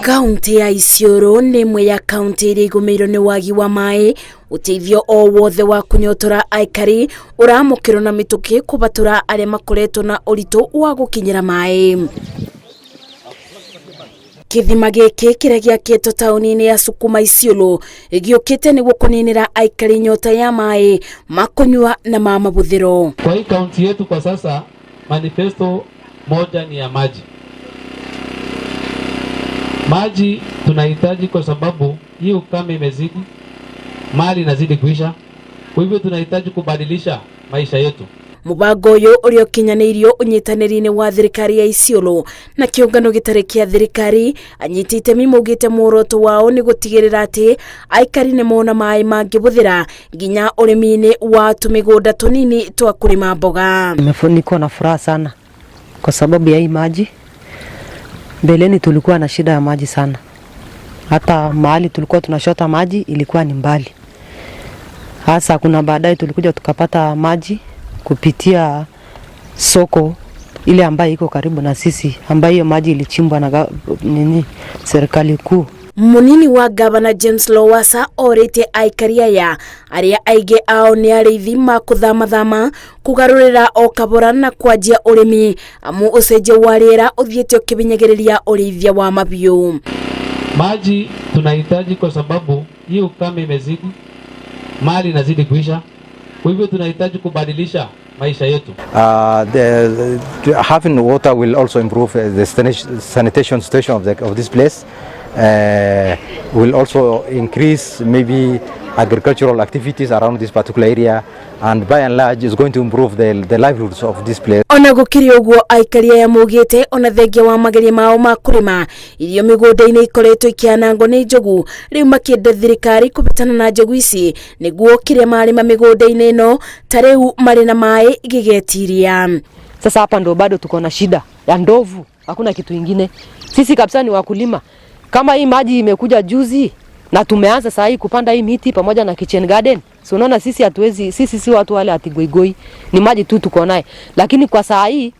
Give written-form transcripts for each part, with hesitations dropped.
Kaunti ya Isiolo nĩ ĩmwe ya kaunti iria igũmĩirwo nĩ wagi wa maĩ. Ũteithio o wothe wa kũnyotora aikari ũramũkĩrwo na mĩtũkĩ kũbatũra arĩa makoretwo na ũritũ wa gũkinyĩra maĩ. Kĩthima gĩkĩ kĩrĩa gĩakĩtwo taũni-inĩ ya Sukuma Isiolo gĩũkĩte nĩguo kũninĩra aikari nyota ya maĩ ma kũnyua na ma mahũthĩro. Kwa hii kaunti yetu kwa sasa manifesto moja ni ya maji. Maji tunahitaji kwa sababu hii ukame imezidi, mali inazidi kuisha. Kwa hivyo tunahitaji kubadilisha maisha yetu. Mũbango ũyũ ũrĩa ũkinyanĩirio ũnyitanĩri-inĩ wa thirikari ya Isiolo na kĩũngano gĩtarĩ kĩa thirikari, anyiti itemi maugĩte muoroto wao nĩ gũtigĩrĩra atĩ aikari nĩ mona maĩ mangĩbũthĩra nginya ũrĩmi-inĩ wa tũmĩgũnda tũnini twa kũrĩma mboga. Niko na furaha sana kwa sababu ya hii maji. Mbeleni tulikuwa na shida ya maji sana, hata mahali tulikuwa tunashota maji ilikuwa ni mbali. Hasa kuna baadaye tulikuja tukapata maji kupitia soko ile ambayo iko karibu na sisi, ambayo hiyo maji ilichimbwa na nini serikali kuu. Munini wa gavana James Lowassa orĩtie aikari aya arĩa aingĩ ao nĩ arĩithi makũthamathama kũgarũrĩra o kabora na kwanjia ũrĩmi amu ũcenjia wa rĩera ũthiĩte ũkĩbinyagĩrĩria ũrĩithia wa mahiũ. Maji tunahitaji kwa sababu hii ukame imezidi, mali inazidi kuisha. Kwa hivyo tunahitaji kubadilisha maisha yetu. Having water will also improve the sanitation situation of this place. Will also increase maybe agricultural activities around this particular area, and by and large is going to improve the livelihoods of this place. Ona gũkĩrĩ ũguo, aikari aya maugĩte ona thengia wa mageria mao ma kũrĩma irio mĩgũnda-inĩ ikoretwo ikĩanangwo nĩ njogu, rĩu makĩenda thirikari kũbetana na njogu ici nĩguo kĩrĩa marĩma mĩgũnda-inĩ ĩno ta rĩu marĩ na maĩ gĩgetiria. Sasa hapa ndo bado tuko na shida ya ndovu, hakuna kitu ingine. Sisi kabisa ni wakulima. Kama hii maji imekuja juzi na tumeanza saa hii kupanda hii miti pamoja na kitchen garden. So unaona sisi hatuwezi, sisi si watu wale ati goigoi, ni maji tu tuko naye. Lakini kwa saa hii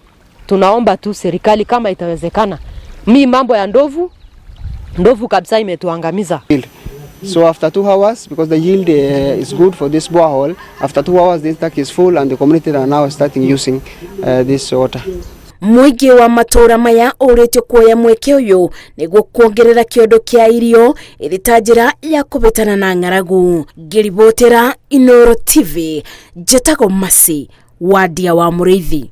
tunaomba tu serikali kama itawezekana. Mi mambo ya ndovu, ndovu kabisa imetuangamiza. So after 2 hours, because the yield is good for this borehole, after 2 hours this tank is full and the community are now starting using this water. Mũingĩ wa matũũra maya ũrĩtio kuoya mweke ũyũ nĩguo kuongerera kĩondo kĩa irio ĩrĩ ta njĩra ya kũbĩtana na ng'aragu. Ngĩribotera Inooro TV, njĩtagwo Mercy Wandia wa Mũrĩithi.